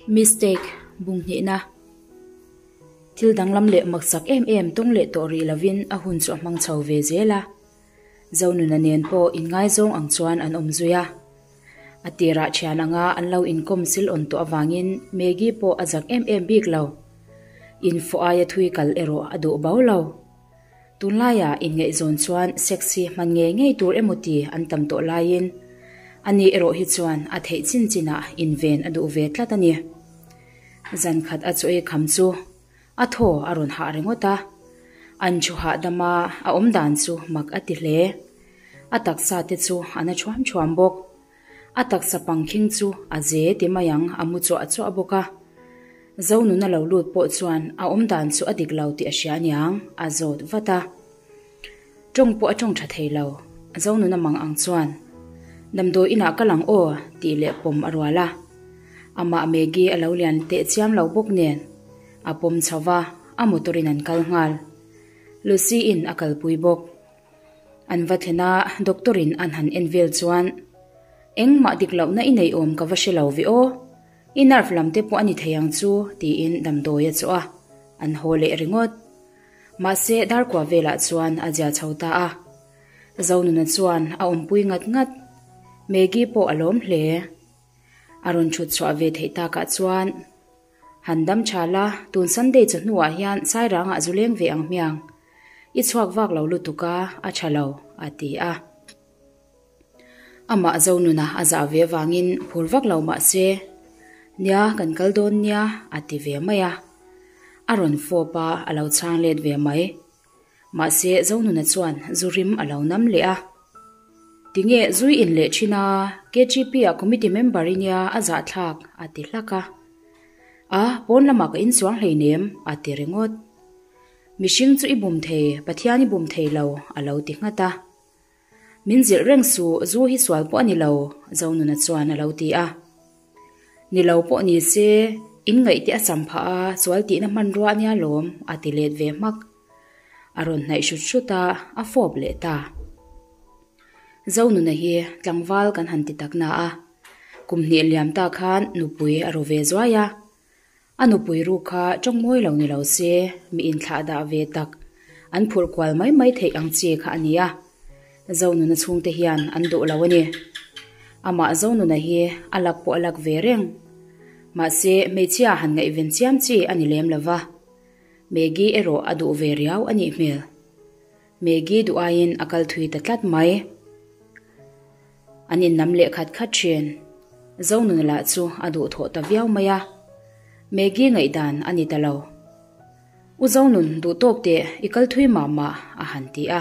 Mistake, bung hnihna. Thil danglam leh maksak em em tawng leh tawh rih lovin a hun chu a hmang chho ve zel a. Zonuna nen pawh inngaizawng ang chuan an awm zui a. A tirah thian anga an lo inkawm sil awn tawh avangin Maggie pawh a zak em em bik lo. Infawh aia thui kal erawh a duh bo lo. Tunlaiah inngaihzawn chuan sex hi hman ngei ngei tur emaw ti an tam tawh laiin ani erawh hi chuan a theih chin chinah inven a duh ve tlat a ni. Zan khat a chaw ei kham chu a thaw a rawn hah ringawt a, an thu hahdama a awm dan chu mak a ti hle. A taksa te chu a na thuam thuam bawk. A taksa pangkhing chu a ze ti mai ang a mu chuah chuah bawk a. Zonuna lo lut pawh chuan a awm dan chu a dik lo tih a hria aniang a zawt vat a. Tawng pawh a tawng tha thei lo. Zonuna mang ang chuan, Damdawi inah ka lang aw tih leh pawm a rual a. Amah Maggie a lo lian teh chiam lo bawk nen a pawm chho va, a motor in an kal nghal. Lucy in a kalpui bawk. An va thlen a, doctor in an han en vel chuan, Engmah dik lohna i nei awm ka va hre lo ve aw. I nerve lam te pawh a ni thei ang chu, tiin damdawi a chawh a, an haw leh ringawt. Mahse, darkua velah chuan a zia chho ta a. Zonuna chuan a awmpui ngat ngat. Maggie pawh a lawm hle. A rawn thut chhuah ve theih takah chuan, Han dam tha la, tun Sunday chawhnuah hian Sairangah zu leng ve ang hmiang. I chhuak vak lo lutuk a, a tha lo, a ti a. Amah Zonuna a zah ve avangin phur vak lo mah se, Nia, kan kal dawn nia, a ti ve mai a. A rawn fawp a, a lo chhang let ve mai. Mahse, Zonuna chuan zu rim a lo nam leh a. Tinge zui in leh thin a, KGP ah committee member i nia a zahthlak, a ti hlak a. A, pawn lamah ka inchuang hleinem, a ti ringawt. Mihring chu i bum thei, Pathian i bum thei lo, a lo ti nghat a. Min zilh reng suh, zu hi sual pawh a ni lo, Zonuna chuan a lo ti a. Ni lo pawh ni se, in ngaih te a cham phah a, sual tihna hmanrua a nia lawm, a ti let ve hmak. A rawn hnaih hrut hrut a, a fawp leh ta. Zonuna hi tlangval kan han ti tak na a, kum hnih liam ta khan nupui a ru ve zuai a. A nupui ru kha tawng mawi lo ni lo se, mi inthlah dah ve tak, an phurh kual mai mai theih ang chi kha a ni a. Zonuna chhungte hian an duh lo a ni. Amah Zonuna hi a lak pawh a lak ve reng. Mahse, hmeichhia han ngaihven chiam chi a ni lem lo va. Maggie erawh a duh ve riau a nih hmel. Maggie duh aiin a kal thui ta tlat mai. An innam leh khat khat thin. Zonuna lah chu a duhthawh ta viau mai a. Maggie ngaihdan a ni ta lo. U Zonun, duh tawk teh, i kal thui mah mah, a han ti a.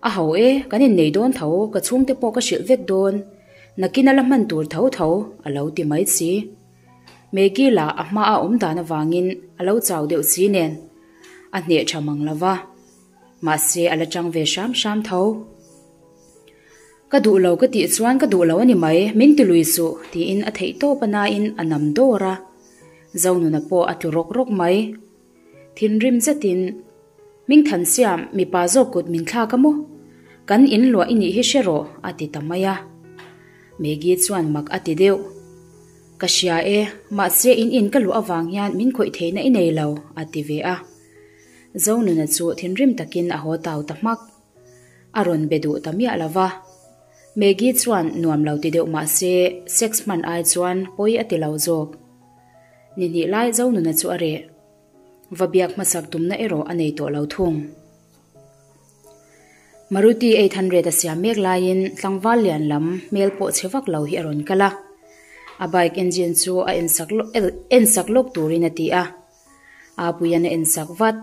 A ho e, kan innei dawn tho, ka chhungte pawh ka hrilh vek dawn. Nakin a la hman tur tho tho, a lo ti mai si. Maggie lah a hma a awm dan avangin a lo chau deuh si nen, a hneh tha mang lo va. Mahse a la chang ve hram hram tho. Ka duh lo ka tih chuan ka duh lo a ni mai, min ti lui suh, tiin a theih tawp a nain a nam dawr a. Zonuna pawh a tlu rawk rawk mai. Thinrim zetin, Hmingthansiam, mipa zawk kut min thlak a maw? Kan in luah i nih hi hre rawh, a ti ta mai a. Maggie chuan mak a ti deuh. Ka hria e, mahse in in ka luah avang hian min khawih theihna i nei lo, a ti ve a. Zonuna chu thinrim takin a haw tau ta hmak. A rawn be duh ta miah lo va. Maggie chuan nuam lo ti deuh mah se sex hman ai chuan pawi a ti lo zawk. Ni hnih lai Zonuna chu a reh. Va biak hmasak tumna erawh a nei tawh lo thung. Maruti 800 a siam mek laiin tlangval lian lam hmel pawh chhe vak lo hi a rawn kal a. A bike engine chu a ensak lawk turin a ti a. Apuian a ensak vat.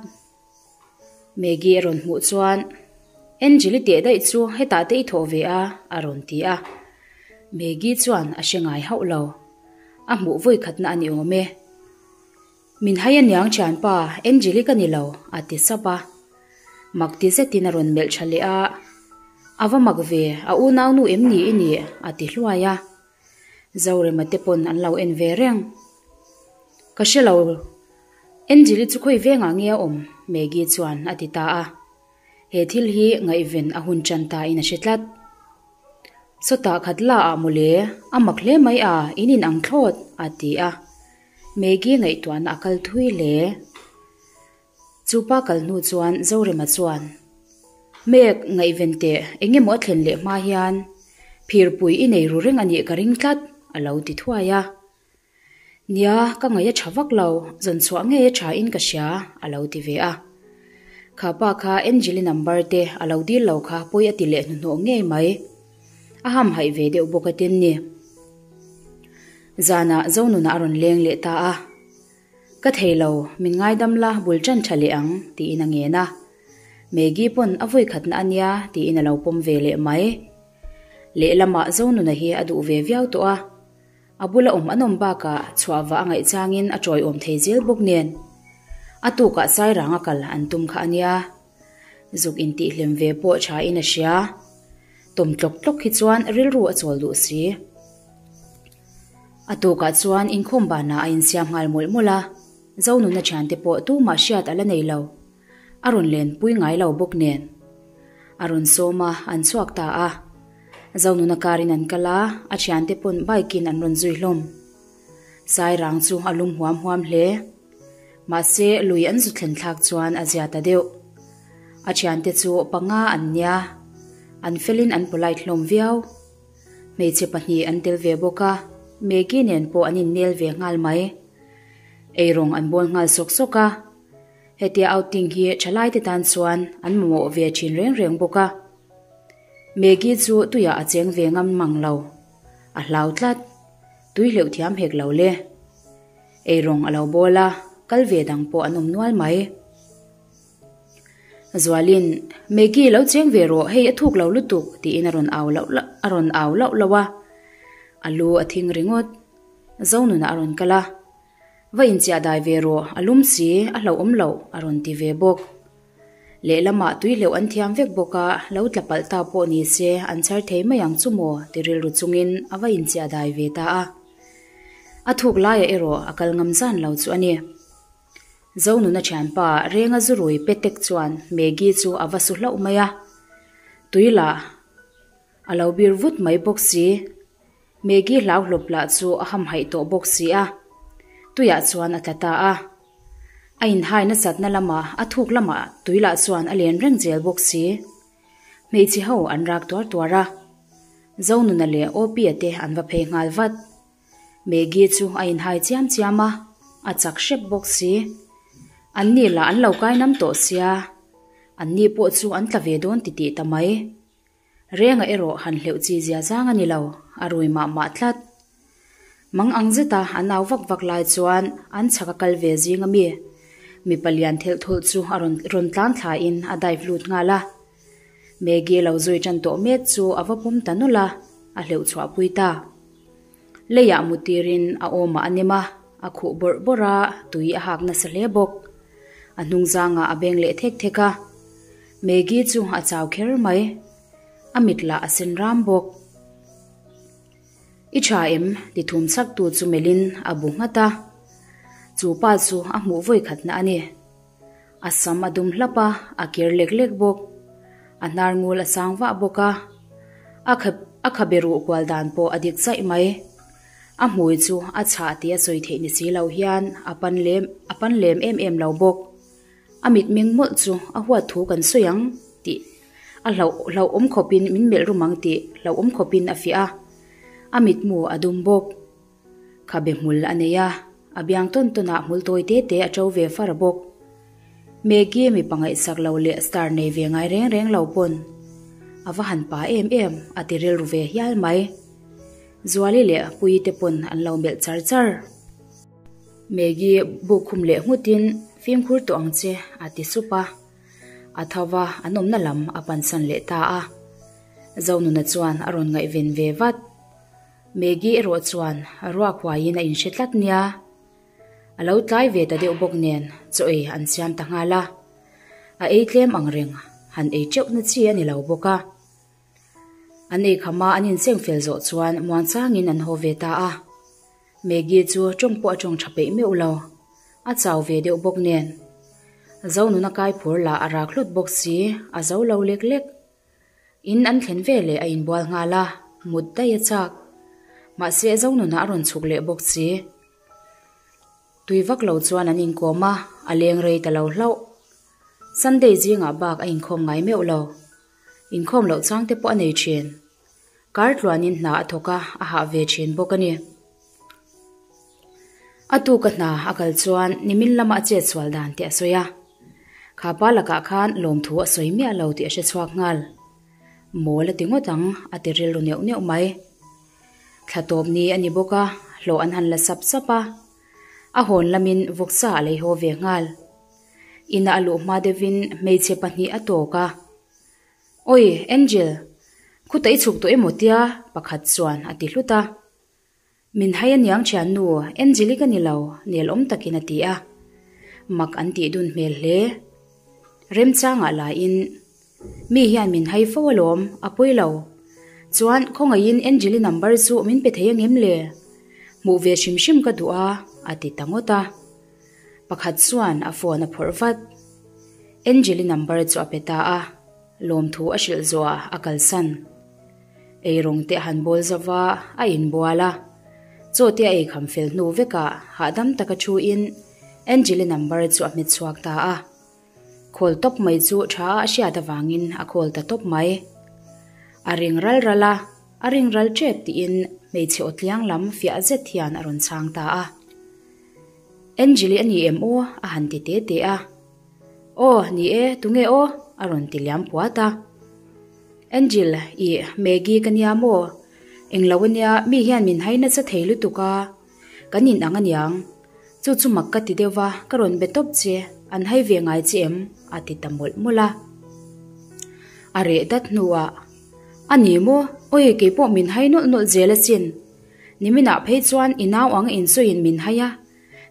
Maggie a rawn hmuh chuan, Angel i teh daih chu hetah te i thawh ve a, a rawn ti a. Maggie chuan a hre ngai hauh lo. A hmuh vawi khatna a ni awm e. Min hai aniang thianpa, Angel i ka ni lo, a ti sap a. Mak ti zetin a rawn melh tha leh a, A va mak ve, a unaunu em ni i nih? a ti hluai a. Zorema te pawn an lo en ve reng. Ka hre lo, Angel-i chu khawi vengah nge a awm? Maggie chuan a ti ta a. He thil hi ngaihven a hun tan ta in a hre tlat. Sawtah khat la ah mawle, a mak hle mai a, in in ang thlawt, a ti a. Maggie ngaihtuahna a kal thui hle. Chu pa kal hnu chuan Zorema chuan, Mek, ngaihven teh, eng emaw a thlen leh hma hian phirpui i nei ru reng a nih ka ring tlat, a lo ti thuai a. Nia, ka ngaih a tha vak lo, zawn chhuah ngei a tha in ka hria, a lo ti ve a. Kha pa kha Angeli number te a lo dil lo kha pawi a ti leh hnuhnawh ngei mai. A hamhaih ve deuh bawk a tin ni. Zanah Zonunah a rawn leng leh ta a. Ka thei lo, min ngaidam la bul tan tha leh ang, tiin a ngen a. Maggie pawn a vawi khatna a nia, tiin a lo pawm ve leh mai. Lehlamah Zonuna hi a duh ve viau tawh a. A bula awm an awm bakah chhuah vah a ngaih changin a tawiawm thei zel bawk nen. A tukah Sairang a kal an tum kha a nia. Zuk intihhlim ve pawh thain a hria. Tawm tlawk tlawk hi chuan rilru a chawl duh si. A tukah chuan inkhawm banah a insiam nghal mawlh mawlh a, Zonuna thiante pawh tumah hriat a la nei lo. A rawn lenpui ngai lo bawk nen. A rawn sawm a, an chhuak ta a. Zonuna karin an kal a, a thiante pawn bike in an rawn zui hlawm. Sairang chu a lum huam huam hle. Mahse, lui an zu thlen thlak chuan a zia ta deuh. A thiante chu panga an nia, an felin an polite hlawm viau. Hmeichhe pahnih an tel ve bawk a, Maggie nen pawh an innel ve nghal mai. Eirawng an bawl nghal sawk sawk a. Hetia outing hi thalaite tan chuan an mamawh ve thin reng reng bawk a. Maggie chu tuiah a cheng ve ngam mang lo. A hlau tlat. Tui hleuh thiam hek lo le. Eirawng a lo bawl a, kal ve dang pawh an awm nual mai. Zualin, Maggie lo cheng ve rawh, hei a thuk lo lutuk, tiin a rawn au loh a rawn au loh loh a. A lu a thing ringawt. Zonuna a rawn kal a. Va inchiah dai ve rawh, a lum si, a hlauhawm loh, a rawn ti ve bawk. Lehlamah tui hleuh an thiam vek bawk a, lo tla palh ta pawh ni se an chhar thei mai ang chu maw ti rilru chungin a va inchiah dai ve ta a. A thuk laiah erawh a kal ngam zan lo chu a ni. Zonuna thianpa Renga Zurui Petek chuan Maggie chu a va su hlauh mai a, tui lah a lo bir vut mai bawk si. Maggie hlauhlawp lah chu a hamhaih tawh bawk si a, tuiah chuan a tla ta a. A inhai nasatna lamah a thuk lamah tui lah chuan a len reng zel bawk si. Hmeichhe ho an rak tuar tuar a, Zonuna leh Opia te an va phei nghal vat. Maggie chu a inhai chiam chiam a, a chak hrep bawk si. Anni lah an lo kai nam tawh sia, anni pawh chu an tla ve dawn titih ta mai. Renga erawh han hleuh chi zia zang a ni lo, a rui mah mah tlat. Mang ang zeta an au vak vak lai chuan an chhak a kal ve zing a mi. Mipa lian thelh thulh chu a rawn rawn tlan thla in a dive lut nghal a. Maggie lo zui tan tawh mek chu a va pawm ta nawlh a, a hleuh chhuah pui ta. Leiah mutirin a awmah a nem a, a khuh bawrh bawrh a, tui a hak nasa hle bawk. A hnungzangah a beng leh thek thek a. Maggie chu a chau kher mai. A mit lah a sen ram bawk. I tha em? ti thum chak tu chu melhin a bu nghat a. Chu pa chu a hmuh vawi khatna a ni. A sam a dum hlap a, a kir lek lek bawk. A hnar ngul a sang vah bawk a. A kha a khabe ruh kual dan pawh a dik zaih mai. A hmui chu a chhah tih a sawi theih ni si lo hian a pan lem a pan lem em em lo bawk. A mitmeng mawlh chu a huat thu kan sawi ang tih a hlauh hlauhawm khawpin min melh rum ang tih hlauhawm khawpin a fiah a. A mitmu a dum bawk. Khabe hmul a nei a, a biang tawn tawnah hmul tawi te te a to ve far bawk. Maggie mipa ngaihsak lo leh star nei ve ngai reng reng lo pawn a va han pa em em a ti rilru ve hial mai. Zuali leh Puii te pawn an lo melh char char. Maggie buk khum leh nghutin fimkhur tawh ang che a ti sup a. A tho va, an awmna lam a pansan leh ta a. Zonuna chuan a rawn ngaihven ve vat. Maggie erawh chuan ruak huaiin a inhre tlat nia. A lo tlai ve ta deuh bawk nen chaw ei an siam ta nghal a. A ei tlem ang reng, han ei teuh na chi a ni lo bawk a. An ei kham a, an inseng fel zawh chuan muangchangin an haw ve ta a. Maggie chu tawng pawh a tawng tha peih meuh lo. A chau ve deuh bawk nen. Zonuna kai phur lah a rak hlut bawk si, a zo lo lek lek. In an thlen ve leh a inbual nghal a, mut daih a chak. Mahse Zonuna a rawn chhuk leh bawk si. Tui vak lo chuan an inkawm a, a leng rei ta lo hlauh. Sunday zingah bak a inkhawm ngai meuh lo. Inkhawm loh chang te pawh a nei thin. Kar tluanin hna a thawk a, a hah ve thin bawk a ni. A tuka hna a kal chuan nimin lama a chet sual dan tih a sawi a. Kha pa lakah khan lawmthu a sawi miah lo tih a hre chhuak nghal. Mawl a ti ngawt ang, a ti rilru neuh neuh mai. Thla tawp ni a ni bawk a, hlawh an han la sap sap a. A hawn lamin vawksa a lei haw ve nghal. Inah a luh hma deuhin hmeichhe pahnih a tawk a. Awi, Angel, khutah i chhuk tawh emaw tia? pakhat chuan a ti hlut a. Min hai aniang thiannu, Angel-i ka ni lo, nelawm takin a ti a. Mak an tih dun hmel hle. Remchangah laiin, Mi hian min hai fo alawm, a pawi lo. Chuan, khawngaihin Angel-i number chu min pe thei angem le? Hmuh ve hrim hrim ka duh a, a ti ta ngawt a. Pakhat chuan a phone a phawrh vat. Angel-i number chu a pe ta a, lawmthu a hrilh zawhah a kalsan. Eirawng te a han bawl zauh va, a inbual a. Chaw te a eikham fel hnu vekah hahdam taka thuin Angel-i number chu a hmet chhuak ta a. Call tawp mai chu tha a hriat avangin a call ta tawp mai. A ring ral ral a, a ring ral tep tiin hmeichhe aw tliang lam fiah zet hian a rawn chhang ta a. Angel-i a ni em aw? a han ti te te a. Aw, ni e, tunge aw? a rawn ti liam puat a. Angel, ih, Maggie ka nia maw? Englo ania, mi hian min hai nasa thei lutuk a, kan in ang aniang. Chu chu mak ka ti deuh va, ka rawn be tawp che, an hai ve ngai che em? a ti ta mawlh mawlh a. A reh dat hnuah, A ni maw? Awi, keipawh min hai nawlh nawlh zel asin. Niminah phei chuan i nau ang insawiin min hai a,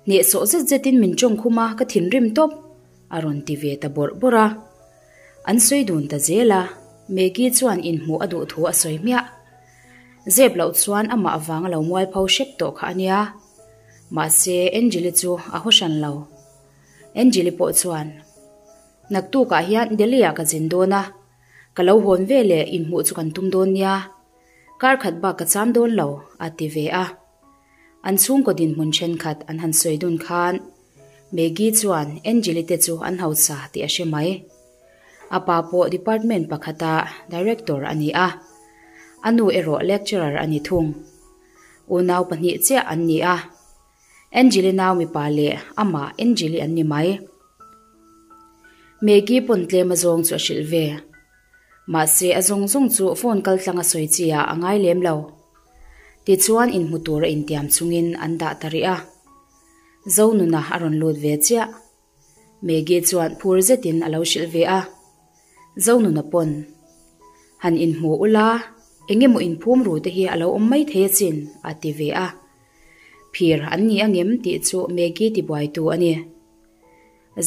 hnehsawh zet zetin min tawngkhum a, ka thinrim tawp, a rawn ti ve ta bawrh bawrh a. An sawi dun ta zel a, Maggie chuan inhmuh a duh thu a sawi hmiah. Zep loh chuan amah vang a lo mualpho hrep tawh kha a nia. Mahse, Angeli chu a haw hran lo. Angeli pawh chuan, Naktukah hian Delhi-ah ka zin dawn a, ka lo hawn veleh inhmuh chu kan tum dawn nia. Kar khat bak ka cham dawn lo, a ti ve a. An chhungkaw dinhmun thenkhat an han sawi dun khan Maggie chuan Angeli te chu an hausa tih a hre mai. A pa pawh department pakhata director a ni a, a nu erawh lecturer a ni thung. Unau pahnih chiah an ni a, Angeli nau mipa leh amah Angeli an ni mai. Maggie pawn tlem azawng chu a hrilh ve. Mahse a zawng zawng chu phone kal tlang a sawi chi ah a ngai lem lo. Tichuan inhmu tur a intiam chungin an dah ta rih a. Zonuna a rawn lut ve chiah. Maggie chuan phur zetin a lo hrilh ve a. Zonuna pawn, Han inhmu ula, eng emaw inphum ru te hi a lo awm mai thei achin, a ti ve a. Phir an ni angem tih chu Maggie tibuaitu a ni.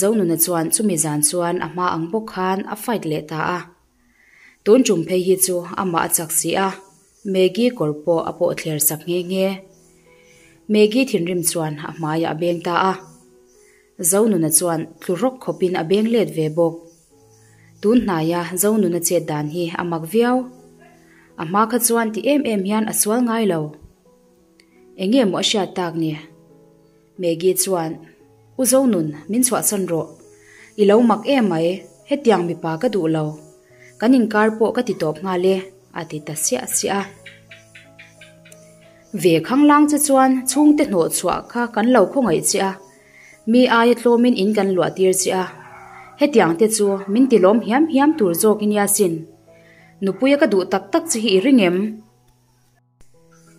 Zonuna chuan chumi zan chuan a hma ang bawk khan a fight leh ta a. Tun tum phei hi chu amah a chak si a, Maggie kawr pawh a pawh thler sak nghe nghe. Maggie thinrim chuan a hmaiah a beng ta a. Zonuna chuan tlu rawk khawpin a beng let ve bawk. Tun hnaia Zonuna chet dan hi a mak viau. A hma kha chuan ti em em hian a sual ngai lo. Eng nge maw a hriat tak ni? Maggie chuan, U Zonun, min chhuahsan rawh. I lo mak em mai, hetiang mipa ka duh lo. Kan inkar pawh ka ti tawp nghal e, a ti ta siah siah a. Ve khanglang che chuan chhungte hnawh chhuah kha kan lo khawngaih che a, mi aia tlawmin in kan luah tir che a. Hetiang te chu min ti lawm hiam hiam tur zawk i nia sin. Nupuia ka duh tak tak che hi i ring em?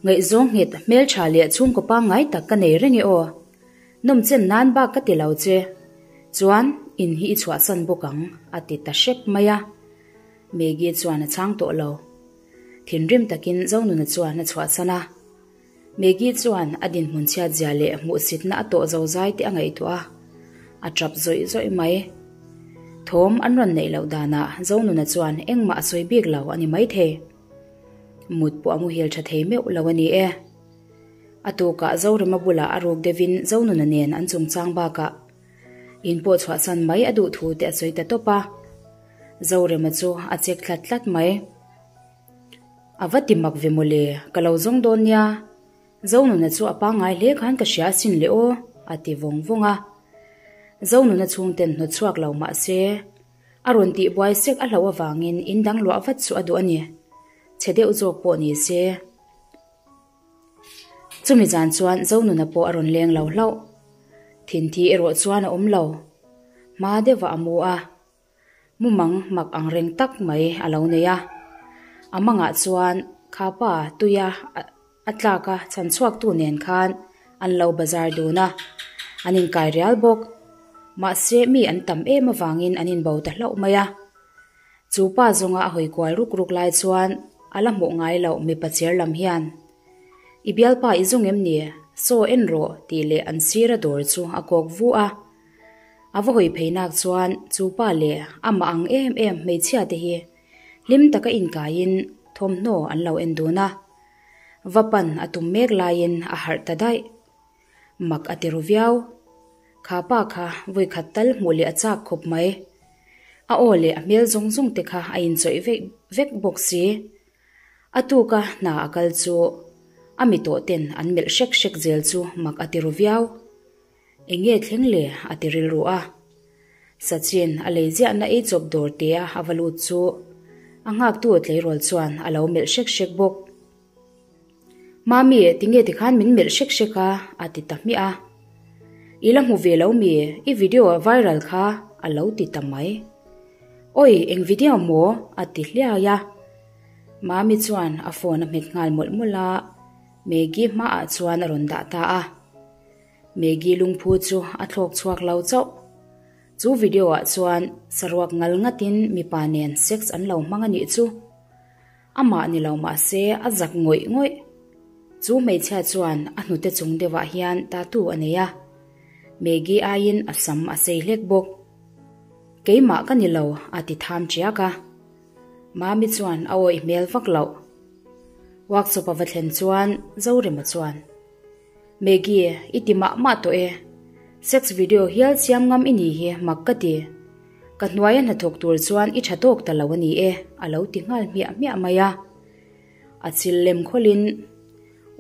Ngaihzawng nghet hmeltha leh chhungkaw pangngai tak ka nei reng e aw. Nawmchen nan bak ka ti lo che. Chuan, in hi i chhuahsan bawk ang, a ti ta hrep mai a. Maggie chuan a chhang tawh lo. Thinrim takin Zonuna chuan a chhuahsan a. Maggie chuan a dinhmun chhiat zia leh hmuhsitna a tawh zozai te a ngaihtuah a, a tap zawih zawih mai. Thawm an rawn neih loh danah Zonuna chuan engmah a sawi bik lo a ni maithei. Mut pawh a muhil tha thei meuh lo a ni e. A tukah Zorema bulah a ruk deuhin Zonuna nen an chungchang bakah in pawh chhuahsan mai a duh thu te a sawi ta tawp a. Zorema chu a chek tlat tlat mai. A va ti mak ve mawle, ka lo zawng dawn nia. Zonuna chu a pangngai hle khan ka hria asin le aw. A ti vawng vawng a. Zonuna chhungten hnawt chhuak lo mah se, a rawn tihbuai sek a hlauh avangin in dang luah vat chu a duh a ni. Chhe deuh zawk pawh ni se. Chumi zan chuan Zonuna pawh a rawn leng lo hlauh. Thinthi erawh chuan a awm lo. Hma deuhah a mu a. Mumang mak ang reng tak mai a lo nei a. A mangah chuan kha pa tuia a tlak a chhan chhuaktu nen khan an lo bazar dun a, an inkai rial bawk. Mahse mi an tam em avangin an inbo ta hlauh mai a. Chu pa zawnga a hawi kual ruk ruk lai chuan a la hmuh ngai loh mipa cher lam hian, I bialpa i zawng em ni? Saw en rawh tih leh an sira dawr chu a kawk vu a. A va hawi phei nak chuan chu pa leh amah ang em em hmeichhia te hi hlim taka inkaiin thawmhnaw an lo en dun a. Va pan a tum mek laiin a harh ta daih. Mak a ti ru viau. Kha pa kha vawikhat tal hmuh leh a chak khawp mai. A aw leh a hmel zawng zawng te kha a inchawih vek vek bawk si. A tuka hna a kal chu a mi tawh ten an melh hrek hrek zel chu mak a ti ru viau. Eng nge thleng le? a ti rilru a. Sachin a lei ziahna ei chawp dawr te a a va lut chu a nghaktu tleirawl chuan a lo melh hrek hrek bawk. Mami, tinge tikhan min melh hrek hrek a? a ti ta hmiah a. I la hmu ve lo mi? I video a viral kha a lo ti ta mai. Oi, eng video maw? a ti hliai a. Mami chuan a phone a hmet nghal mawlh mawlh a, Maggie hmaah chuan a rawn dah ta a. Maggie lungphu chu a thlawk chhuak lo chauh. Chu video ah chuan saruak ngal ngatin mipa nen sex an lo hmang a nih chu. Amah ni lo mah se a zak ngawih ngawih. Chu hmeichhia chuan a hnute chung deuhah hian tattoo a nei a. Maggie aiin a sam a sei hlek bawk. Keimah ka ni lo a ti tham tiak a. Mami chuan a awih hmel vak loh. Workshop a va thlen chuan Zorema chuan, Maggie, i ti mah mah tawh e. Sex video hial siam ngam i ni hi mak ka ti. Ka hnuaia hnathawk tur chuan i tha tawk ta lo a ni e, a lo ti nghal hmiah hmiah mai a. A chil lem khawlhin,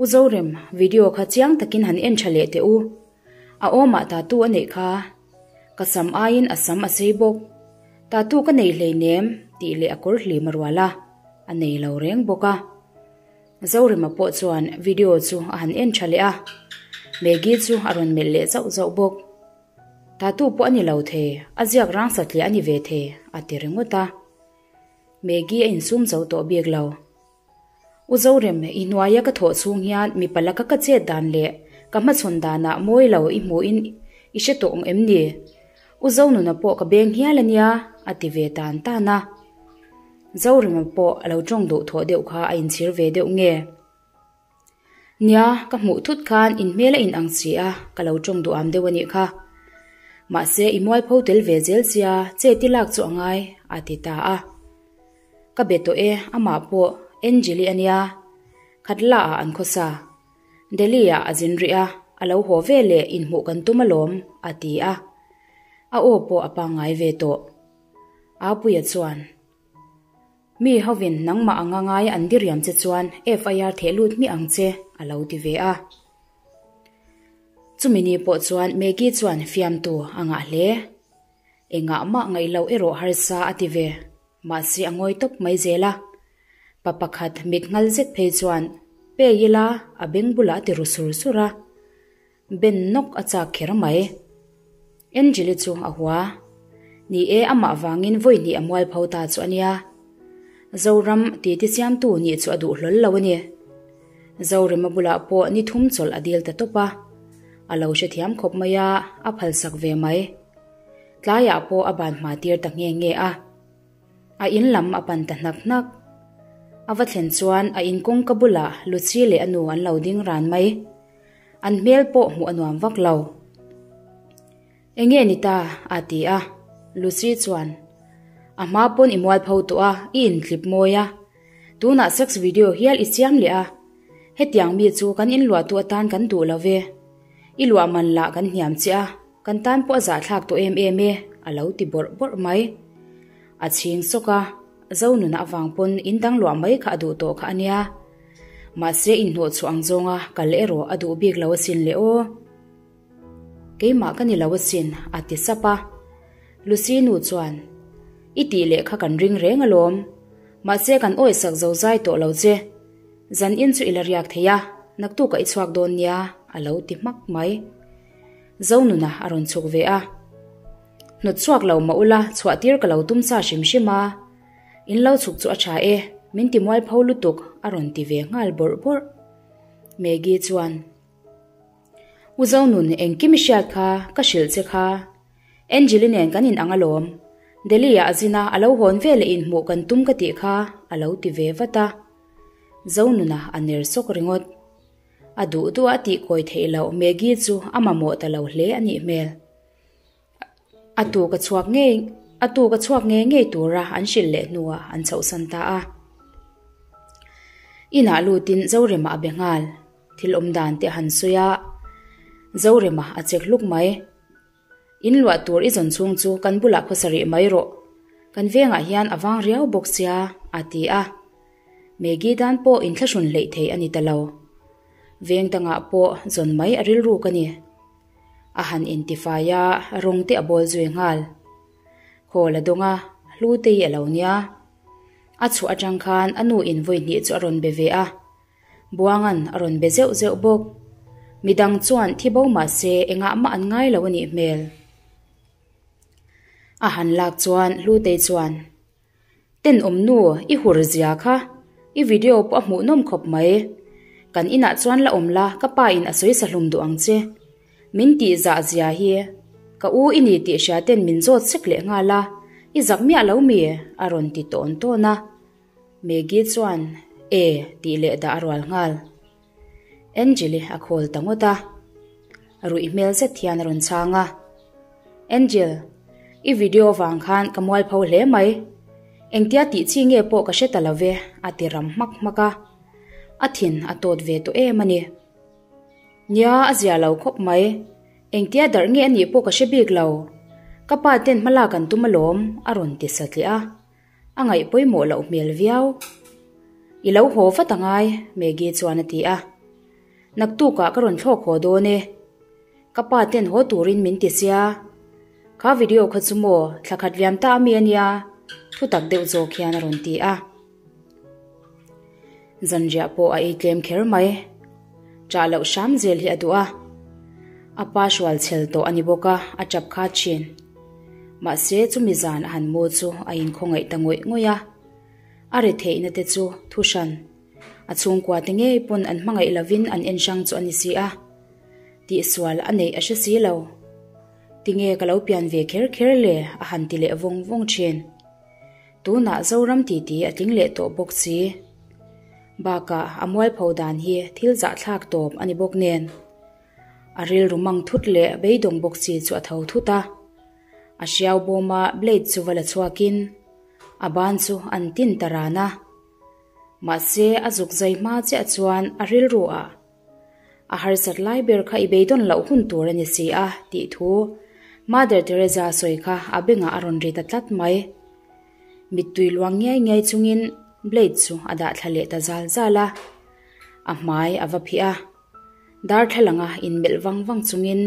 U Zorem, video kha chiang takin han en tha leh teh u. A awmah tattoo a neih kha. Ka sam aiin a sam a sei bawk. Tattoo ka nei hleinem tih leh a kawr hlim a rual a, a nei lo reng bawk a. Zorema pawh chuan video chu a han en tha leh a, Maggie chu a rawn melh leh zauh zauh bawk. Tattoo pawh a ni lo thei, a ziak rang satliah a ni ve thei, a ti ringawt a. Maggie a insum zo tawh bik lo. U Zorem, i hnuaia ka thawh chhung hian mipa laka ka chet dan leh ka hmachhawn danah mawi lo i hmuhin i hre tawh ang em ni? U Zonuna pawh ka beng hial a nia, a ti ve tan tan a. Zorema pawh a lo tawng duh thawh deuh kha a inchhir ve deuh nge? Nia, ka hmuh thut khan in hmel a in ang si a, ka lo tawng duh am deuh a nih kha. Mahse, i mualpho tel ve zel sia, che ti lak chu a ngai, a ti ta a. Ka be tawh e, amah pawh Angel-i a nia. Khatla ah an khawsa. Delhi ah a zin rih a, a lo haw ve leh inhmuh kan tum alawm, a ti a. A aw pawh a pangngai ve tawh. Apuia chuan, Mi hovin nangmah anga ngai an diriam che chuan FIR theh lut hmiah ang che, a lo ti ve a. Chumi ni pawh chuan Maggie chuan fiamtu a ngah hle. Engah mah ngaih loh erawh harsa a ti ve, mahse a ngawi tawp mai zel a. Pa pakhat mit nghal zet phei chuan, Pe ila, a beng bulah a ti ru sur sur a. Ben nawk a chak kher mai. Angel-i chu a hua. Ni e, amah vangin vawi hnih a mual pho ta chu a nia. Zoram titi siamtu nih chu a duh hlawl lo a ni. Zorema bulah pawh ni thum chawlh a dil ta tawp a. A lo hrethiam khawp mai a, a phalsak ve mai. Tlaiah pawh a ban hma tir ta nghe nghe a. A in lam a pan ta hnak hnak. A va thlen chuan a in kawngka bulah Lucy leh a nu an lo ding ran mai. An hmel pawh hmuh a nuam vak lo. Eng nge ni ta? a ti a. Lucy chuan, A hma pawn i mualpho tawh a, i intlip mawi a. Tunah sex video hial i siam leh a. Hetiang mi chu kan inluahtu atan kan duh lo ve. I luah man lah kan hniam chiah a, kan tan pawh a zahthlak tawh em em e, a lo ti bawrh bawrh mai. A chhing sawk a, Zonuna avang pawn in dang luah mai kha a duh tawh kha a nia. Mahse inhnawh chhuah ang zawnga kal erawh a duh bik lo asin le aw. Keimah ka ni lo asin, a ti sap a. Lucy nu chuan, I tih leh kha kan ring reng alawm. Mahse kan awisak zo zai tawh lo che. Zan in chu i la riak thei a, naktukah i chhuak dawn nia, a lo ti hmak mai. Zonuna a rawn chhuk ve a. Hnawt chhuak lo mah ula, chhuah tir ka lo tum sa hrim hrim a. In lo chhuk chu a tha e, min ti mualpho lutuk, a rawn ti ve nghal bawrh bawrh. Maggie chuan, U Zonun, engkim i hriat kha, ka hrilh che kha. Angel-i nen kan inang alawm. Delhi-ah a zin a, a lo hawn veleh inhmuh kan tum ka tih kha, a lo ti ve vat a. Zonuna a ner sawk ringawt. A duh duh a tih kawi theih loh Maggie chu a mamawh ta lo hle a nih hmel. A tuk a chhuak ngei a tuk a chhuak ngei ngei tura an hrilh leh hnuah an chhohsan ta a. Inah lutin Zorema a be nghal. Thil awm dan te a han sawi a, Zorema a chek hluk mai. In luah tur i zawn chhung chu kan bulah khawsa rih mai rawh. Kan vengah hian a vang riau bawk sia, a ti a. Maggie dan pawh inthlahrun hleih thei a ni ta lo. Veng dangah pawh zawn mai a rilru ka ni. A han intifai a, rawng te a bawl zui nghal. Call a dawng a, Hlutei a lo nia. A chhuah atang khan a nu in vawi hnih chu a rawn be ve a. Buangan a rawn be zeuh zeuh bawk. Midang chuan thi bo mah se engah mah an ngai lo a nih hmel. A han lak chuan Hlutei chuan, Tenawm nu, i hur zia kha. I video pawh a hmuhnawm khawp mai. Kan inah chuan la awm la, ka pa in a sawi sa hlum duh ang che. Min tih zah zia hi. Ka u i ni tih hria ten min zawt sek leh nghal a, i zak miah lo mi? a rawn ti tawn tawn a. Maggie chuan, E, tih leh dah a rual nghal. Angel-i a khawl ta ngawt a. Ruih hmel zet hian a rawn chhang a. Angel, i video vang khan ka mualpho hle mai. Engtia tih chi nge pawh ka hre ta lo ve, a ti ram hmak hmak a. A thin a tawt ve tawh em a ni. Nia, a zia lo khawp mai. Engtia darh nge a nih pawh ka hre bik lo. Ka pa ten hma lak an tum alawm, a rawn ti satliah a. A ngaih pawimawh loh hmel viau. I lo haw vat a ngai, Maggie chuan a ti a. Naktukah ka rawn thlawk haw dawn e. Ka pa ten haw turin min ti sia. Kha video kha chu maw, thla khat liam ta ami a nia, thu tak deuh zawk hian a rawn ti a. Zanriah pawh a ei tlem kher mai. Ṭah loh hram zel hi a duh a. A pa hrual chhel tawh a ni bawk a, a ṭap kha ṭhin. Mahse, chumi zan a han mu chu a inkhawngaih ta ngawih ngawih a. A ri theihna te chu thu hran. A chhungkua te ngei pawn an hmangaih lovin an en hrang chu a ni si a. Tihsual a neih a hre si lo. Tinge ka lo pian ve kher kher le a han ti leh vawng vawng ṭhin. Tunah Zoram titi a tling leh tawh bawk si. Bakah a mualpho dan hi thil zahthlak tawp a ni bawk nen. A rilru mang thut leh beidawng bawk si chu a tho thut a. A hriau bawma blade chu va la chhuakin a ban chu an tin ta ran a. Mahse a zuk zai hma chiah chuan a rilru ah A harsat lai ber kha i beidawn loh hun tur a ni si a, tih thu Mother Teresa sawi kha a bengah a rawn ri ta tlat mai. Mittui luang ngiai ngiai chungin blade chu a dah thla leh ta zal zal a, a hmai a va phih a. Darthlalanga inmelh vang vang chungin,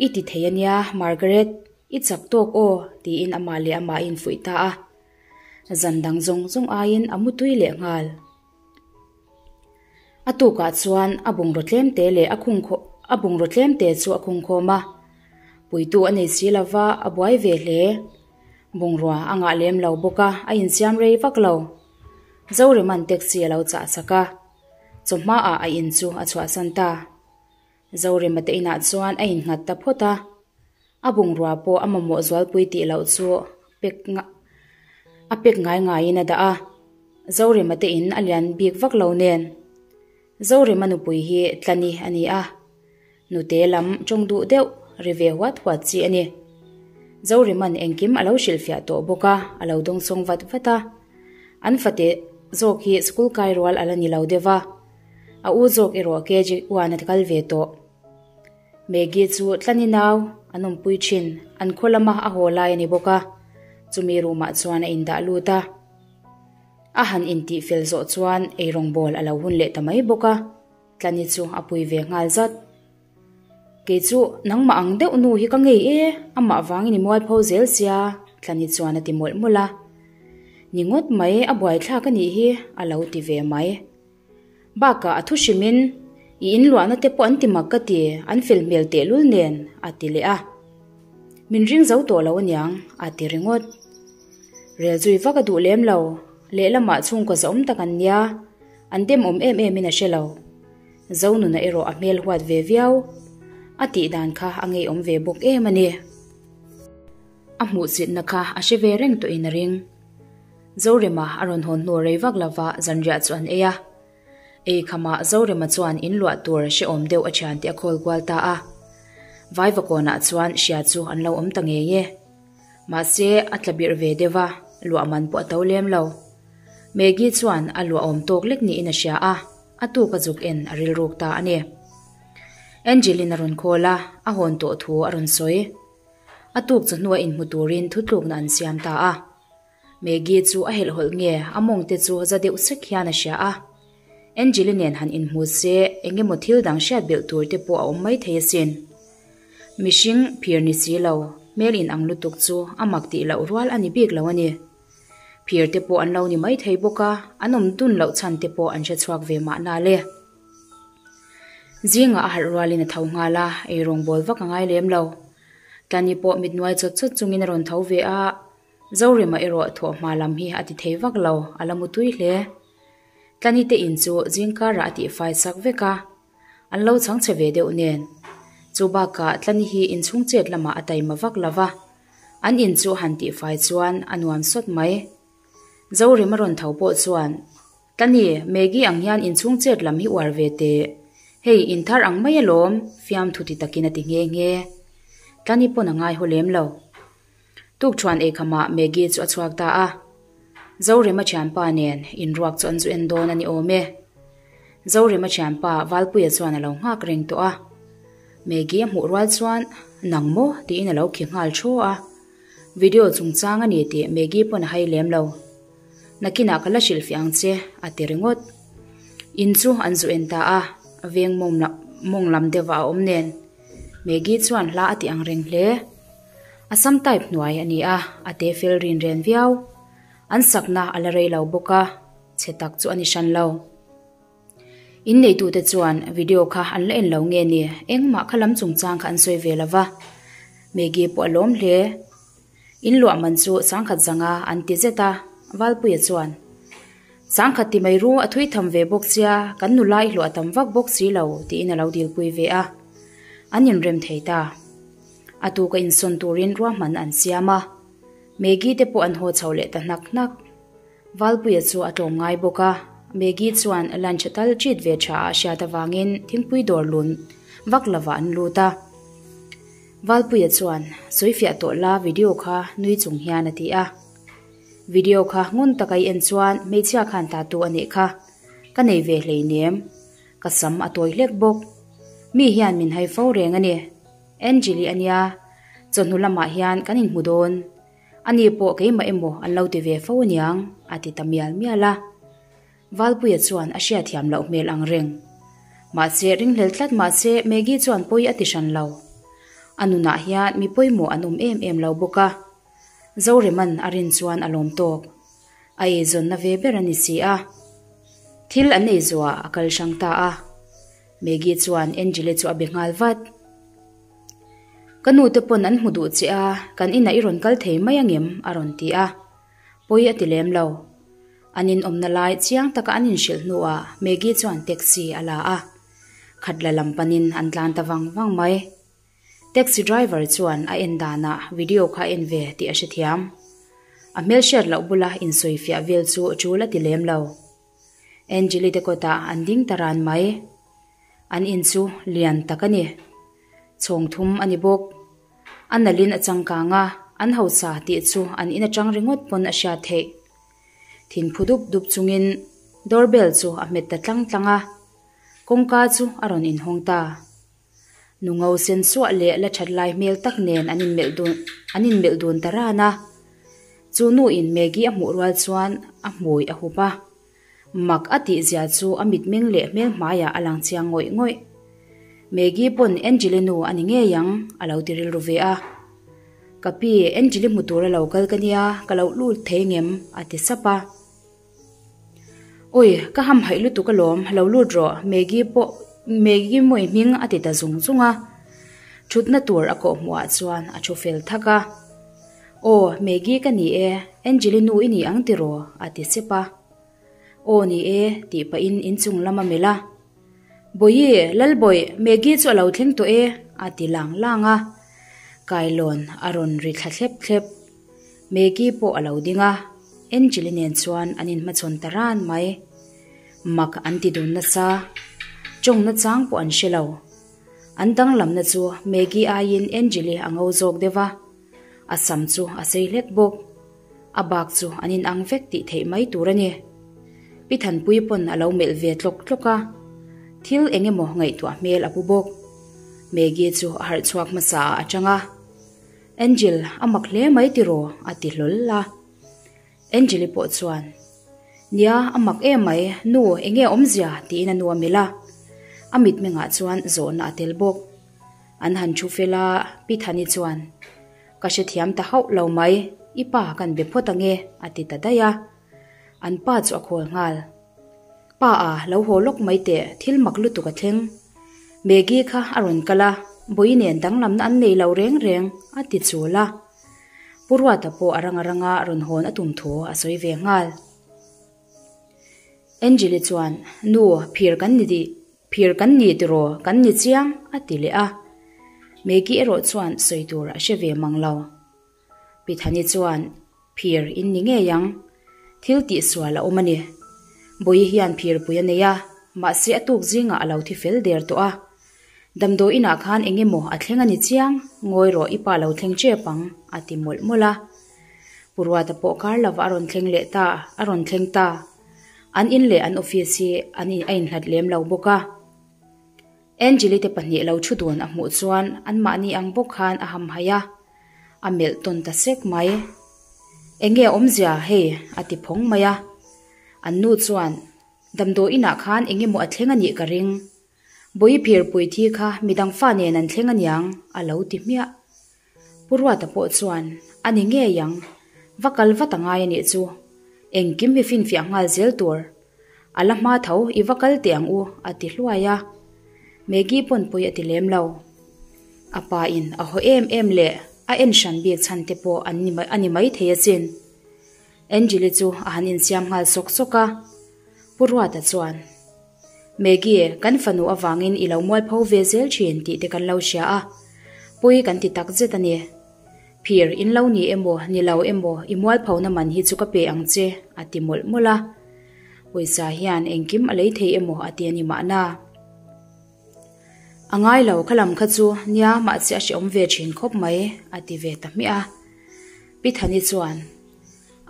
I ti thei a nia, Margaret, i chak tawk aw, tiin amah leh amah a infuih ta a. Zan dang zawng zawng aiin a mutui leh nghal. A tukah chuan a bungraw tlemte leh a khung a bungraw tlemte chu a khung khawm a, puitu a nei si lova a buai ve hle. Bungrua a ngah lem lo bawk a, a insiam rei vak lo. Zoriman taxi a lo chah sak a, chawhmaah a in chu a chhuahsan ta. Zorima te inah chuan a innghat ta phawt a, a bungrua pawh a mamawh zualpui tih loh chu pek a pek ngai ngaiin a dah a, Zorima te in a lian bik vak lo nen. Zorima nupui hi Tlani a ni a, nute lam tawng duh deuh ri ve huat huat chi a ni. Zorima'n engkim a lo hrilhfiah tawh bawk a, a lo dawngsawng vat vat a, an fate zawk hi school kai rual a la ni lo deuh va. A u zawk erawh KG uan a kal ve tawh. Maggie chu Tlani nau an awmpui thin, an khaw lama a haw lai a ni bawk a, chumi room ah chuan a indah lut a. A han intih fel zawh chuan eirawng bawl a lo hun leh ta mai bawk a, Tlani chu a pui ve nghal zat. Kei chu nangmah ang deuh nu hi ka ngei e, amah vangin i mualpho zel sia, Tlani chuan a ti mawlh mawlh a. Ni ngawt mai, a buaithlak a nih hi, a lo ti ve mai. Bakah a thu hrimin, I inluahna te pawh an ti mak ka ti, an fel hmel tehlul nen, a ti leh a. Min ring zo tawh lo aniang, a ti ringawt. Rel zui vak a duh lem lo, lehlamah chhungkaw zahawm tak an nia, an demawm em emin a hre lo. Zonuna erawh a hmel huat ve viau. A tih dan kha a ngeiawm ve bawk em a ni. A hmuhsitna kha a hre ve reng tawhin a ring. Zorema a rawn hawn hnu rei vak lova zanriah chu an ei a. Ei khamah Zorema chuan in luah tur hrehawm deuh a thian tih a khawl kual ta a. Vaivakawnah chuan hria chu an lo awm ta ngei e. Mahse a tla birh ve deuh a, luah man pawh a to lem lo. Maggie chuan a luah awm tawk lek niin a hria a, a tuk a zuk en a rilruk ta a ni. Angelina rawn call a, a hawn tawh thu a rawn sawi. A tuk chawhnu a inhmu turin thutlukna an siam ta a. Maggie chu a helhhawlh nge a mawng te chu za deuh sek hian a hria a. Angeli nen han inhmu se eng emaw thil dang hriat belh tur te pawh a awm mai thei asin. Mihring phir ni si lo, hmel inang lutuk chu a mak tih loh rual a ni bik lo a ni. Phir te pawh an lo ni mai thei bawk a, an awm dun loh chhan te pawh an hre chhuak ve mahna le. Zingah a harh rualin a tho nghal a, eirawng bawl vak a ngai lem lo. Tlani pawh mit nuai chawt chawt chungin a rawn tho ve a, Zorema erawh thawhhma lam hi a ti thei vak lo, a la mu tui hle. Tlani te in chu zingkarah a tihfai sak vek a, an lo chhang chhe ve deuh nen. Chu bakah Tlani hi inchhung chet lamah a taima vak lo va, an in chu han tihfai chuan a nuam sawt mai. Zorema rawn tho pawh chuan Tlani, Maggie ang hian inchhung chet lam hi uar ve teh. Hei, inthar ang mai alawm, fiamthu ti takin a ti nghe nghe. Tlani pawn a ngai haw lem lo. Tukṭhuan eikhamah Maggie chu a chhuak ta a. Zorema thianpa nen inruak chu an zu en dawn a ni awm e. Zorema thianpa Valpuia chuan a lo nghak reng tawh a. Maggie a hmuh rual chuan, Nang maw? tiin a lo khi nghal ṭhaw a. Video chungchang a ni tih Maggie pawn a hai lem lo. Nakinah ka la hrilhfiah ang che, a ti ringawt. In chu an zu en ta a, veng mawng lam deuhah a awm nen. Maggie chuan hla a ti ang reng hle. A sam type hnuai a ni a, a te fel rin ren viau. An sakna a la rei lo bawk a, chhe tak chu a ni hran lo. In neitute chuan video kha an la en lo nge ni, engmah kha lam chungchang kha an sawi ve lo va. Maggie pawh a lawm hle. In luah man chu sangkhat zanga an ti zet a, Valpuia chuan, Sangkhat ti mai ru, a thui tham ve bawk sia, kan nula i hluah tam vak bawk si lo, tiin a lo dilpui ve a. An inrem thei ta. A tuka insawn turin ruahman an siam a. Maggie te pawh an haw chho leh ta hnak hnak. Valpuia chu a tlawm ngai bawk a, Maggie chuan lunch tal treat ve tha a hriat avangin thingpui dawr lun vak lovah an lut a. Valpuia chuan, Sawifiah tawh la video kha nui chung hian a ti a. Video kha ngun taka i en chuan hmeichhia khan tattoo a neih kha. Ka nei ve hleinem. Ka sam a tawi hlek bawk. Mi hian min hai fo reng a ni. Angeli a nia, chawhnu lamah hian kan inhmu dawn. Ani pawh keimah emaw an lo ti ve fo aniang, a ti ta mial mial a. Valpuia chuan a hriatthiam loh hmel ang reng. Mahse, ringhlel tlat mahse Maggie chuan pawi a ti hran lo. A nunah hian mi pawimawh an awm em em lo bawk a. Zoreman a rin chuan a lawm tawk. A eizawnna ve ber a ni si a. Thil an ei zuah a kal hrang ta a. Maggie chuan Angel-i chu a be nghal vat. Ka nu te pawn an hmu duh che a, kan inah i rawn kal thei mai angem? a rawn ti a. Pawi a ti lem lo. An inawmna lai chiang taka an inhrilh hnuah Maggie chuan taxi a la a. Khatla lam panin an tlan ta vang vang mai. Taxi driver chuan a en danah video kha a en ve tih a hrethiam. A hmelhriat loh bula insawifiah vel chu tul a ti lem lo. Angeli te kawtah an ding ta ran mai. An in chu lian tak a ni. Chhawng thum a ni bawk. A nalhin a changkang a, an hausa tih chu an in atang ringawt pawn a hriat theih. Thin phu dup dup chungin doorbell chu a hmet ta tlang tlang a, kawngka chu a rawn inhawng ta. Nu ngo sen suah leh la that lai hmel tak nen an inmelh dun an inmelh dun ta ran a. Chu nu in Maggie a hmuh rual chuan a hmui a hup a. Mak a tih zia chu a mitmeng leh hmel hmaiah a lang chiang ngawih ngawih. Maggie pawn Angel-i nu a ni ngei ang a lo ti rilru ve a. Ka pi, Angel-i hmu tura lo kal ka nia, ka lo lut thei ngem? a ti sap a. Awi, ka hamhaih lutuk alawm, lo lut rawh, Maggie pawh, Maggie mawi hming a ti ta zung zung a. Thutna tur a kawh hmuhah chuan a thu fel thak a. Aw, Maggie ka ni e, Angel-i nu i ni ang tiraw? a ti sep a. Aw ni e, tih pahin inchung lam a melh a. Bawihi, Lalbawih, Maggie chu a lo thleng tawh e, a ti lang lang a. Kailawn a rawn ri thla thlep thlep. Maggie pawh a lo ding a, Angel-i nen chuan an inhmachhawn ta ran mai. Mak an ti dun nasa. Tawngna chang pawh an hre lo. An danglamna chu Maggie aiin Angel-i a ngo zawk deuh a, a sam chu a sei hlek bawk. A bak chu an inang vek tih theih mai tur a ni. Pi Thanpui pawn a lo melh ve tlawk tlawk a, thil eng emaw ngaihtuah hmel a pu bawk. Maggie chu a harh chhuak hmasa ah a tang a, Angel, a mak hle mai tiraw? a ti hlawl a. Angel-i pawh chuan, Nia, a mak em mai, nu, eng nge awmzia? tiin a nu a melh a. A mitmengah chuan zawhna a tel bawk. An han thu fel a, Pi Thani chuan, Ka hrethiam ta hauh lo mai, i pa kan be phawt ange, a ti ta daih a. An pa chu a khawl nghal. Pa a, lo haw lawk mai teh, thil mak lutuk a thleng. Maggie kha a rawn kal a, Bawi nen danglamna an nei lo reng reng, a ti chul a. Pu Ruata pawh a ranga ranga rawn hawn a tum thu a sawi ve nghal. Angel-i chuan, Nu, phir kan ni dih, phir kan ni tiraw, kan ni chiang, a ti leh a. Maggie erawh chuan sawi tur a hre ve mang lo. Pi Thani chuan, Phir in ni ngei ang. Thil tihsual a awm a ni. Bawihi hian phirpui a nei a, mahse a tuk zingah a lo thi fel der tawh a. Damdawi inah khan eng emaw a thleng a ni chiang, ngawi rawh i pa lo thleng tep ang, a ti mawlh mawlh a. Pu Ruata pawh kar lova a rawn thleng leh ta, a rawn thleng ta. An in leh an office hi an a inhlat lem lo bawk a. Angeli te pahnih lo thu dun a hmuh chuan anmahni ang bawk khan a hamhaih a, a melh tawn ta sek mai. Enge awmzia hei? a ti phawng mai a. An nu chuan, Damdawi inah khan eng emaw a thleng a nih ka ring. Bawi phirpui thi kha midang fa nen an thleng aniang, a lo ti hmiah. Pu Ruata pawh chuan, A ni ngei ang, va kal vat a ngai a nih chu. Engkim hi finfiah nghal zel tur. A la hma tho, i va kal teh ang u, a ti hluai a. Maggie pawn pui a ti lem lo. A pa in a haw em em leh a en hran bik chhan te pawh an ni a ni mai thei asin. Angel-i chu a han insiam nghal sawk sawk a. Pu Ruata chuan, Maggie, kan fanu avangin i lo mualpho ve zel thin tih te kan lo hria a, pui kan ti tak zet a ni. Phir, in lo ni emaw, ni lo emaw, i mualphona man hi chu ka pe ang che, a ti mawlh mawlh a. Pawisa hian engkim a lei thei emaw a ti a ni mahna. A ngai lo, kha lam kha chu nia mahse a hrehawm ve thin khawp mai, a ti ve ta hmiah a. Pi Thani chuan,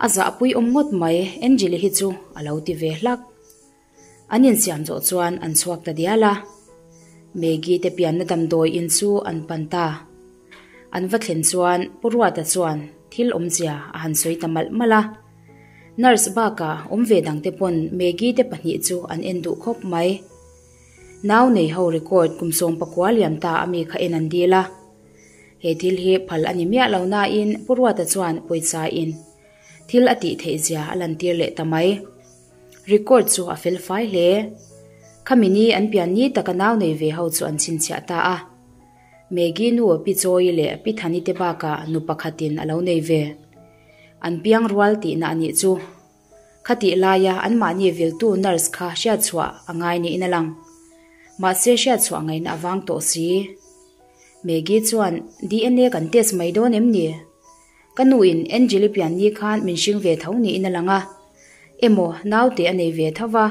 A zahpui awm ngawt mai, Angel-i hi chu a lo ti ve hlak. An insiam zawh chuan an chhuak ta dial a. Maggie te pianna damdawi in chu an pan ta. An va thlen chuan Pu Ruata chuan thil awmzia a han sawi ta malh malh a. Nurse bakah awm ve dangte pawn Maggie te pahnih chu an en duh khawp mai. Nau nei ho record kum 19 liam ta ami kha en an dil a. He thil hi phal a ni miah lo nain Pu Ruata chuan pawisa in thil a tih theih zia a lantir leh ta mai. Record chu a fel fai hle. Khami ni an pian ni taka nau nei ve ho chu an chhinchhiah ta a. Maggie nu Pi Chawi leh Pi Thani te bakah nu pakhatin a lo nei ve. An piang rual tihna a nih chu. Khatih laia anmahni viltu nurse kha hriatchhuah a ngai niin a lang. Mahse hriatchhuah ngaihna a vang tawh si. Maggie chuan DNA kan test mai dawn em ni? Ka nu in Angel-i pian ni khan min hring ve tho niin a lang a, emaw naute a nei ve tho va,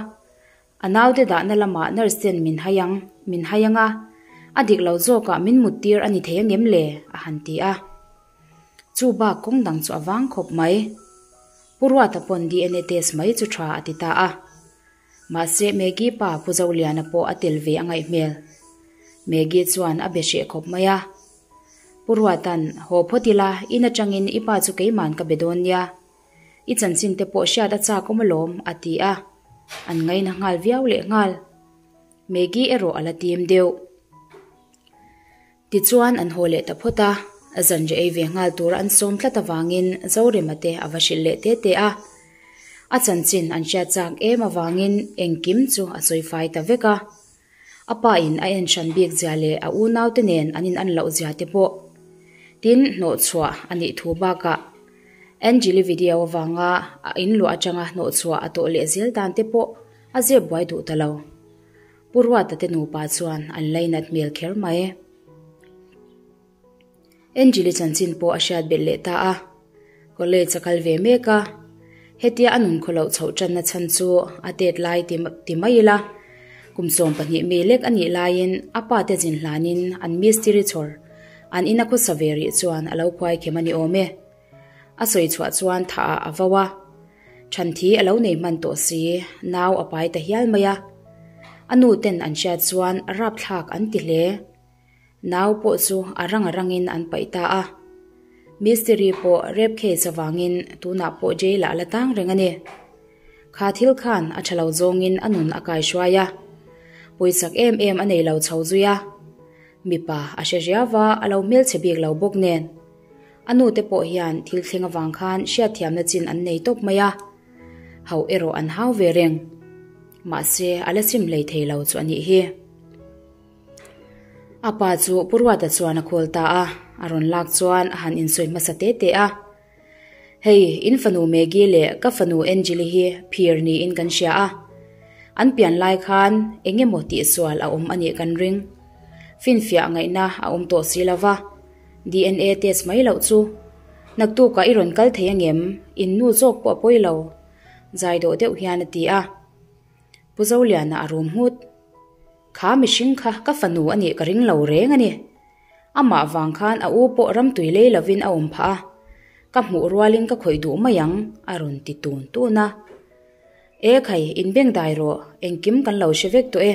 a naute dahna lamah nurse ten min hai ang, min hai ang a, a dik lo zawkah min mut tir a ni thei angem le? a han ti a. Chu bak kawng dang chu a vang khawp mai. Pu Ruata pawn DNA test mai chu tha a ti ta a. Mahse Maggie pa Pu Zoliana pawh a tel ve a ngaih hmel. Maggie chuan a be hreh khawp mai a. Pu Ruatan, Haw phawt ila, in atangin i pa chu keiman ka be dawn nia. I chanchin te pawh hriat a chak awm alawm, a ti a. An ngaina nghal viau leh nghal. Maggie erawh a la tim deuh. Tichuan an haw leh ta phawt a, zanriah ei ve nghal tura an sawm tlat avangin Zorema te a va hrilh leh te te a. A chanchin an hriat chak em avangin engkim chu a sawi fai ta vek a. A pa in a en hran bik zia leh a unaute nen an in an loh zia te pawh tin hnawhchhuah a nih thu bakah Angeli video avanga a in luah atanga hnawhchhuah a tawh leh zel dan te pawh a zep buai duh ta lo. Pu Ruata te nupa chuan an lainat hmel kher mai. Angeli chanchin pawh a hriat belh leh ta a, college a kal ve mek a, hetia a nun khawloh chhoh tanna chhan chu a tet lai ti ti mai ila, kum 12 mi lek a nih laiin a pa te zin hlanin an mistiri chhawr an ina khawsa ve rih chuan a lo khuai khem a ni awm e. A sawi chhuah chuan thah ah a vo a, Thanthi a lo nei hman tawh si, nau a pai ta hial mai a. A nu ten an hriat chuan rapthlak an ti hle. Nau pawh chu a rang a rangin an paih ta a. Mistiri pawh rape case avangin tunah pawh jail ah a la tang reng a ni. Kha thil khan a tha lo zawngin a nun a kaihruai a. Pawisak em em a nei lo chho zui a. Mipa a hre riau va, a lo hmelchhe bik lo bawk nen. A nu te pawh hian thil thleng avang khan hriatthiamna chin an nei tawp mai a. Hauh erawh an hau ve reng. Mahse, a la chim hlei thei lo chu a nih hi. A pa chu Pu Ruata chuan a call ta a, a rawn lak chuan a han insawi hmasa te te a. Hei, in fanu Maggie leh ka fanu Angeli hi phir niin kan hria a. An pian lai khan eng emaw tihsual a awm a nih kan ring. Finfiah ngaihna a awm tawh si lo va, DNA test mai loh chu. Naktukah i rawn kal thei angem? In nu zawk pawh a pawi lo, zai dawh deuh hian a ti a. Pu Zoliana a rum nghut. Kha mihring kha ka fanu a nih ka ring lo reng a ni. Amah vang khan a u pawh ramtui lei lovin a awm phah a, ka hmuh rualin ka khawih duh mai ang, a rawn ti tun tun a. E khai, inbeng dai rawh, engkim kan lo hre vek tawh e.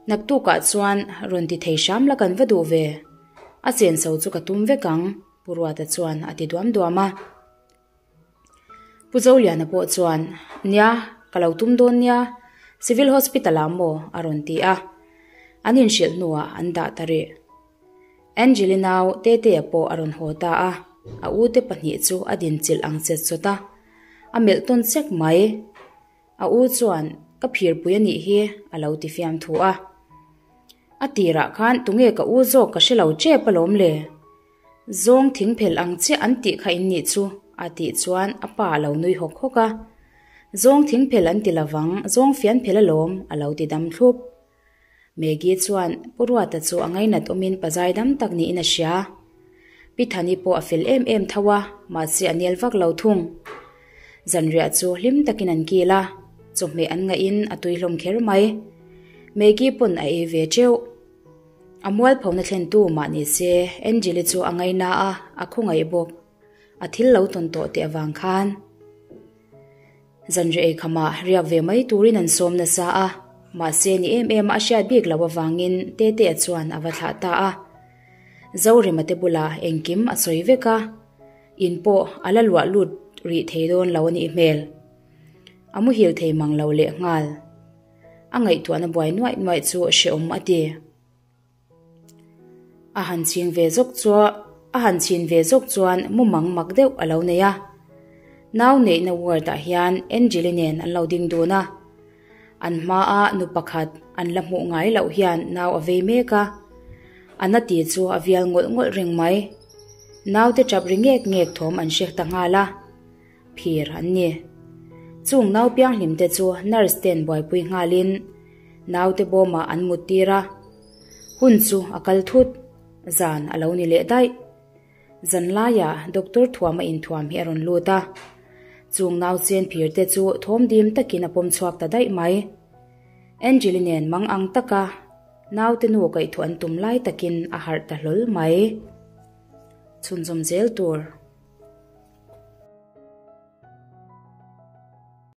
Naktukah chuan rawn ti thei hram la kan va duh ve. A chenso chu ka tum vek ang, Pu Ruata chuan a ti duam duam a. Pu Zoliana pawh chuan, Nia, ka lo tum dawn nia, Civil Hospital ah maw? a rawn ti a. An inhrilh hnuah an dah ta rih. Angeli nau Tetea pawh a rawn haw ta a, a ute pahnih chu a dinchilh ang chet chawt a, a melh tawn chek mai. A u chuan, Ka phirpui a nih hi, a lo ti fiamthu a. A tirah khan tunge ka u zawk ka hre lo tep alawm le? Zawng thingphel ang chiah an tih kha in nih chu, a tih chuan a pa a lo nui hawk hawk a. Zawng thingphel an ti lovang, zawng fianphel alawm, a lo ti dam thlup. Maggie chuan Pu Ruata chu a ngainat awmin pazai dam tak niin a hria. Pi Thani pawh a fel em em tho a, mahse a nel vak lo thung. Zanriah chu hlim takin an kil a, chawhmeh an ngaih in a tui hlawm kher mai. Maggie pawn a ei ve teuh. A mualphona thlentu mah ni se Angeli chu a ngaina a, a khawngaih bawk. A thil lo tawn tawh teh avang khan. Zanriah ei khamah riak ve mai turin an sawm nasa a, mahse ni em em a hriat bik loh avangin Tetea chuan a va thlah ta a. Zorema te bulah engkim a sawi vek a, in pawh a la luah lut rih thei dawn lo a nih hmel. A muhil thei mang lo leh nghal. A ngaihtuahna buai nuaih nuaih chu hrehawm a ti. A han ching ve zawk chu a han chhin ve zawk chuan mumang mak deuh a lo nei a. Nau neihna ward ah hian Angeli nen an lo ding dun a. An hmaa nu pakhat an la hmuh ngai loh hian nau a vei mek a. A na ti chu a vial ngawlh ngawlh reng mai. Naute tap ri ngek ngek thawm an hre ta nghal a. Phir an ni. Chung nau pianghlim te chu nurse ten buaipui nghalin naute bawmah an mut tir a. Hun chu a kal thut, zan a lo ni leh daih. Zan laiah doctor thuama inthuam hi a rawn lut a. Chung nau chen phir te chu thawm dim takin a pawm chhuak ta daih mai. Angeli nen mang ang taka naute nu kaihthawh an tum lai takin a harh ta hlawl mai. Chhunzawm zel tur.